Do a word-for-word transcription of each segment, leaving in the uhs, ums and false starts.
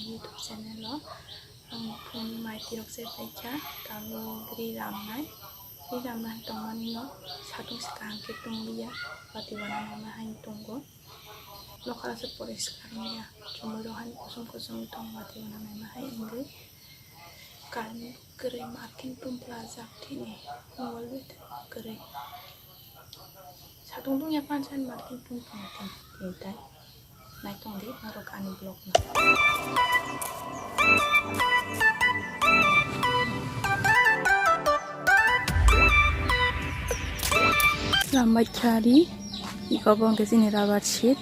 YouTube channel o ang phone ni mai tirok se paikha, tabuk ri ramnai, ri ramnai tongmani no satung se kaham khe tongliya, bati wana naima hai tongo. Nokha se poriskar wngya, chumui rok hani kosom kosom tong, bati wana naima hai wngwi. Current kwrwi marking tumpla jak thini, mobile battery kwrwi. Satung tungya pansan marking tumpla tini tai. Naitong di norok ani vlog no. Lambai khari, iko bo hwnkhe chini rubber sheet.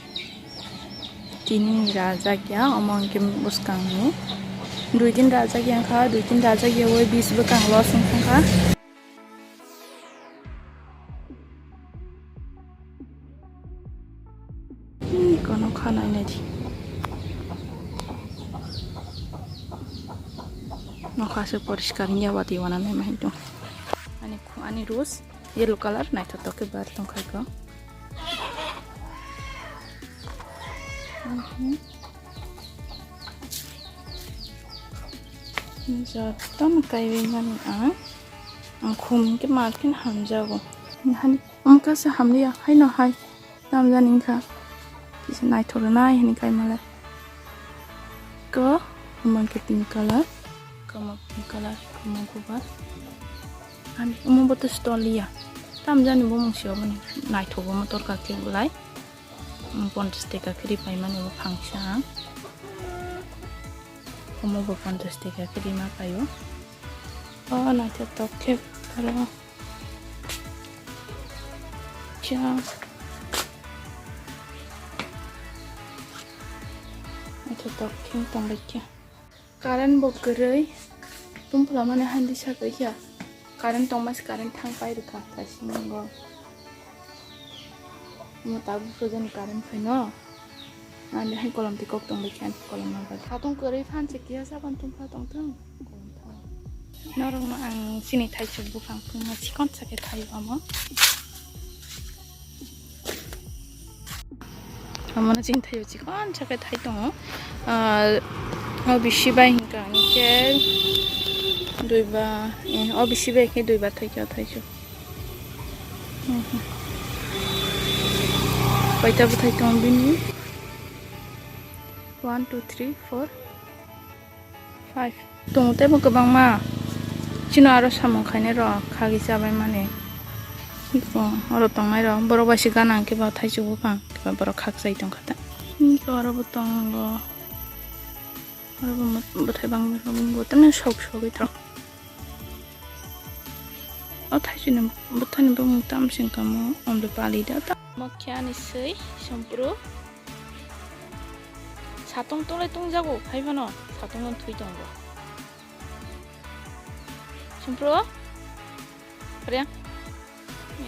Tini rajak ya, omo hwnkhe bwskangni. Dui din rajak ya wngkha, dui din rajak ya, oi bis bwkang loss wngkha kha. Ih, kono kha nai nai di. Nokha se poriskar wngya, bati wana naima hai tong. Ani khu-, ani rose yellow colour naithotok khe bar tong khai ko. Mhm. Jotono kaiwi mani ang, ang khum hwnkhe markhe hamjago. Hani omo kaisa hamliya, haino hai tamjani wngkha. Kisa naithok rwnai hwnwi kaimalai. Ko, omo hwnkhe pink colour, komo pink colour, komo bubar. Ani omo bo to stol ya. Tamjani bo mungsi oboni naithok omo torkar khe belai. Ponchash taka khe ri paimani bo phangsa ang. Omo bo ponchash taka khe rima paio. O naithotok khe aro kya naithotok khe tongbaikha. Current bo kwrwi, tungphla mani handi sakha khe. Current tongma se current thang pai rwkha kaisa nwngo. Omo tabuk sojani current phaino. Ani hai kolom twi kok tongbaikha, ani kolom ma bagwi. Satung kwrwi phan se kiya saban tungphla tongthung. Norokno ang chini thaichuk buphang phungma chikon sakhe thaio omo. Omono chini thaio chikon sakhe thai tongo. Ah, o bisi bai hinkha hinkhe duiba, eh, o bisi bai khe duiba thaikha thaichuk. Mhm. Koita bwthai tongo bini? One, two, three, four, five. Tongo teibo kwbangma. Chino aro samung khainai rok khagwi chabai mani. Oro tongnai rok borok bai se gana hwnkhe bo thaichuk buphang khe borok khakchai tongkha ta. Oro bo tongo. Oro bo bwthai bangma rok bo tamni sok sogwi tong. O thaisini bwthani bumung tamo se wngkha mo, Amrapali da ta. Mo khe ani swi, Sompru. Satung tole tungjago, phai phano satung no thwi tongo. Sompru? Pariang?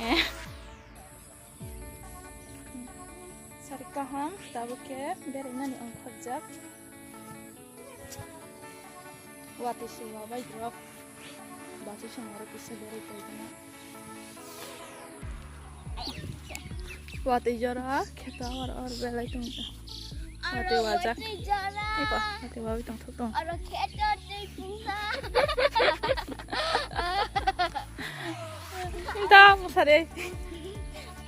Eh. Sari kaham, tabuk khe beraimani ongkhorjak. Watwi se wabai drop. Bachu songwaro kisa berai paidina. Watwi jora kheto or or belai tongja. Watwi wajak. Eko, watwi wabai tongthok tong. Oro kheto twi pungsa. Da musare.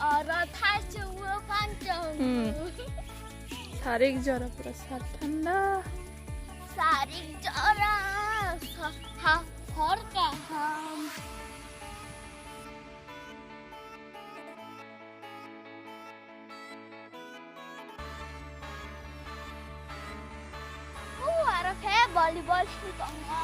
Oro thaichung wo panchong. Hmm. Sarik jora pura sar thanda. Sarik jora sa-, ha, hor kaham. O, aro khe volleyball si tongo.